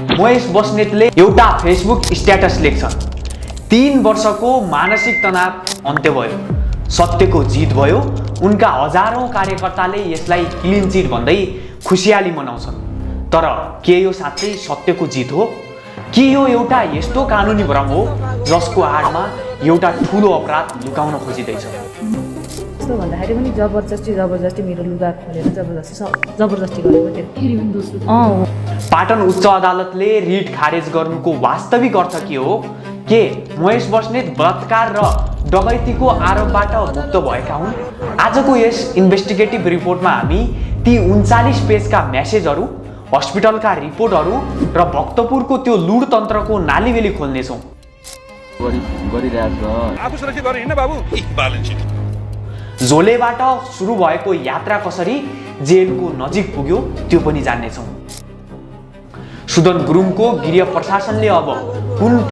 महेश बस्नेतले एउटा Facebook status लेख्छन्, 3 वर्षको मानसिक तनाव अन्त्य भयो, सत्यको जित भयो। उनका हजारौं कार्यकर्ताले यसलाई क्लिन चिट भन्दै खुसियाली मनाउँछन्। तर के यो साँच्चै सत्यको जित हो कि यो एउटा यस्तो कानुनी भ्रम हो जसको आडमा एउटा ठूलो अपराध लुकाउन खोजिँदैछ? यस्तो भन्दाखेरि पनि जबरजस्ती मेरो लुगा खोलेर जबरजस्ती गरेको फेरि पनि दोस्रो पाटन उच्च अदालतले रिट खारेज गर्नुको वास्तविक अर्थ के हो? के महेश बस्नेत बलात्कार र डकैतीको आरोपबाट मुक्त भएका हुन्? आजको यस इन्भेस्टिगेटिभ रिपोर्टमा हामी ती 39 पेजका मेसेजहरू, हस्पिटलका रिपोर्टहरू र भक्तपुरको त्यो लुड तन्त्रको नालीबेली खोल्नेछौँ। झोलेबाट सुरु भएको यात्रा कसरी जेलको नजिक पुग्यो त्यो पनि जान्नेछौँ। सुदन गुरुङको गृह प्रशासनले अब कुन